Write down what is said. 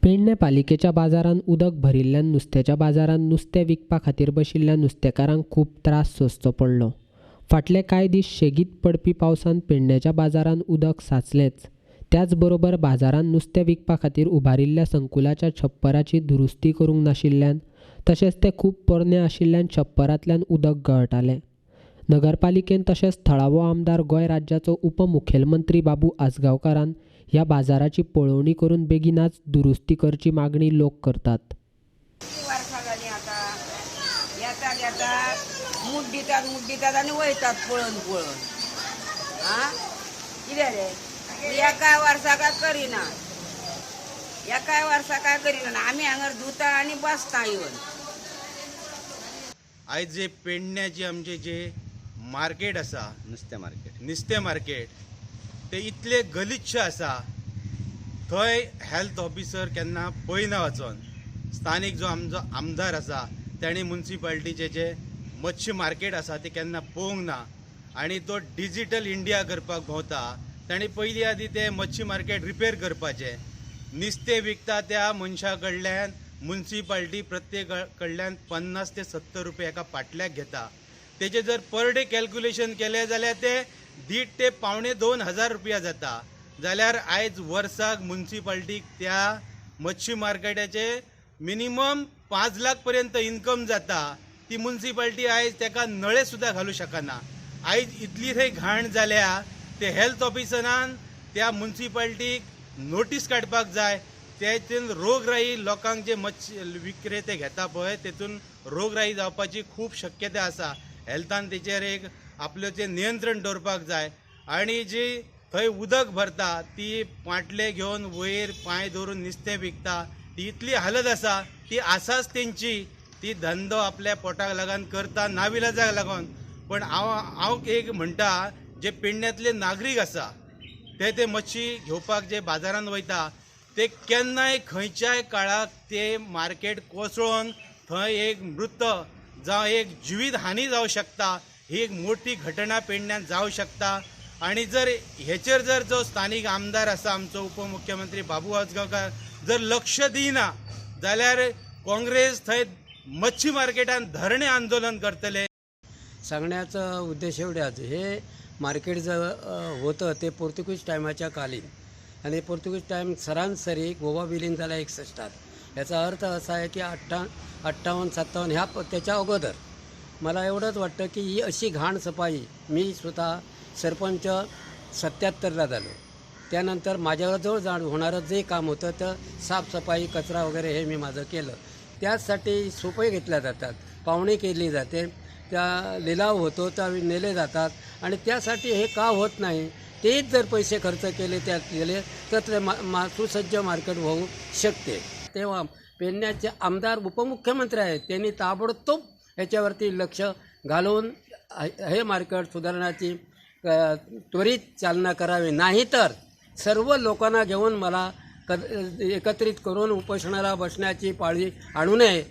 पेडणें पालिकेच्या बाजारांत उदक भरिल्ल्यान नुस्त्याच्या बाजारांत नुस्तें विकपा खातीर बशिल्ल्या नुस्तेकारांक खूब त्रास सोंसचो पडलो. फाटले कांय दीस शेगीत पडपी पावसान पेडणेच्या बाजारांत उदक सांचलेंच. त्याच बरोबर बाजारांत नुस्तें विकपा खातीर उबारिल्ल्या संकुलाच्या छप्पराची दुरुस्ती करूंक नाशिल्ल्यान तशेंच तें खूब पोरणें आशिल्ल्यान छप्परांतल्यान उदक गळटालें. नगरपालिकेन तशेंच थळावो आमदार गोंय राज्याचो उपमुखेलमंत्री बाबू आजगांवकारान ह्या बाजाराची पळोवणी करून बेगिनाच दुरुस्ती करची मागणी लोक करतात. कितलीं वर्सां जालीं आतां येतात येतात मूठ दितात मूठ दितात आनी वयतात पळोवन पळोवन. आं, कितें रे, एका वर्सा काय करिना, एकाय वर्सा काय करिना. आमी हांगर धुता आनी बसता येवन. आयज जे पेडण्याचे आमचे जे मार्केट आसा, नुस्तें मार्केट, नुस्तें मार्केट ते इतले गलिच्छ आसा, थंय हेल्थ ऑफिसर केन्ना पळयना वचोन. स्थानीक जो आमचो आमदार आसा ताणें मुन्सिपाल्टीचे जे मत्स्य मार्केट आसा ते केन्ना पळोवंक ना आनी तो डिजिटल इंडिया करपाक भोंवता. ताणें पयलीं आदी ते मत्स्य मार्केट रिपेर करपाचें. नुस्तें विकता त्या मनशा कडल्यान मुन्सिपाल्टी प्रत्येक कडल्यान 50 ते 70 रुपया एका पाटल्याक घेता. तेजे जर पर डे कॅल्क्युलेशन केलें जाल्यार ते 1.5 ते 1.75 हजार रुपया जाता. जाल्यार आयज वर्साक मुन्सिपाल्टीक त्या मच्छी मार्केटाचे मिनिमम 5 लाख पर्यंत इन्कम जाता. ती मुन्सिपाल्टी आयज ताका नळे सुद्दां घालूं शकना. आयज इतली थंय घाण जाल्या ते हेल्थ ऑफिसरान त्या मुन्सिपाल्टीक नोटीस काडपाक जाय. तेतून रोगराई लोकांक जे मच्छी विक्रेते घेता पळय तेतून रोगराई जावपाची खूब शक्यता आसा. हेल्थान तेचेर एक आपलें जें नियंत्रण दवरपाक जाय. आनी जी थंय उदक भरता ती पांटले घेवन वयर पांय दवरून नुस्तें विकता ती इतली हालत आसा ती आसाच तेंची. ती धंदो आपल्या पोटाक लागून करता, नाविलाजाक लागून. पण हांव हांव एक म्हणटा, जे पेडण्यांतले नागरीक आसा ते ते मच्छी घेवपाक जे बाजारांत वयता ते केन्नाय खंयच्याय काळाक ते मार्केट कोसळोन थंय एक मृत जावं एक जिवीत हानी जावं शकता. ही एक मोठी घटना पेडण्यान जावं शकता. आनी जर हेचेर जर जो स्थानीक आमदार आसा आमचो उपमुख्यमंत्री बाबू आजगांवकार जर लक्ष दिना जाल्यार काँग्रेस थंय मच्छी मार्केटान धरणे आंदोलन करतले. सांगण्याचा उद्देश एवढाच, हे मार्केट जर होतं ते पोर्तुगीज टायमाच्या कालीन आणि पोर्तुगीज टाईम सरासरी गोवा विलीन झाला 61त. याचा अर्थ असा आहे की 58 57 ह्या त्याच्या अगोदर. मला एवढंच वाटतं की ही अशी घाण सफाई, मी स्वतः सरपंच 77ला झालो, त्यानंतर माझ्याजवळ जाण होणारं जे काम होतं तर साफसफाई कचरा वगैरे हे मी माझं केलं. त्याचसाठी सोपे घेतल्या जातात, पावणी केली जाते, त्या लिलाव होतो, त्या नेले जातात. आणि त्यासाठी हे का होत नाही, तेच जर पैसे खर्च केले त्यात गेले तर ते मा मा सुसज्ज मार्केट होऊ शकते. तेव्हा पेडण्याचे आमदार उपमुख्यमंत्री आहेत, त्यांनी ताबडतोब याच्यावरती लक्ष घालून हे मार्केट सुधारण्याची त्वरित चालना करावी. नाहीतर सर्व लोकांना घेऊन मला एकत्रित करून उपोषणाला बसण्याची पाळी आणू नये.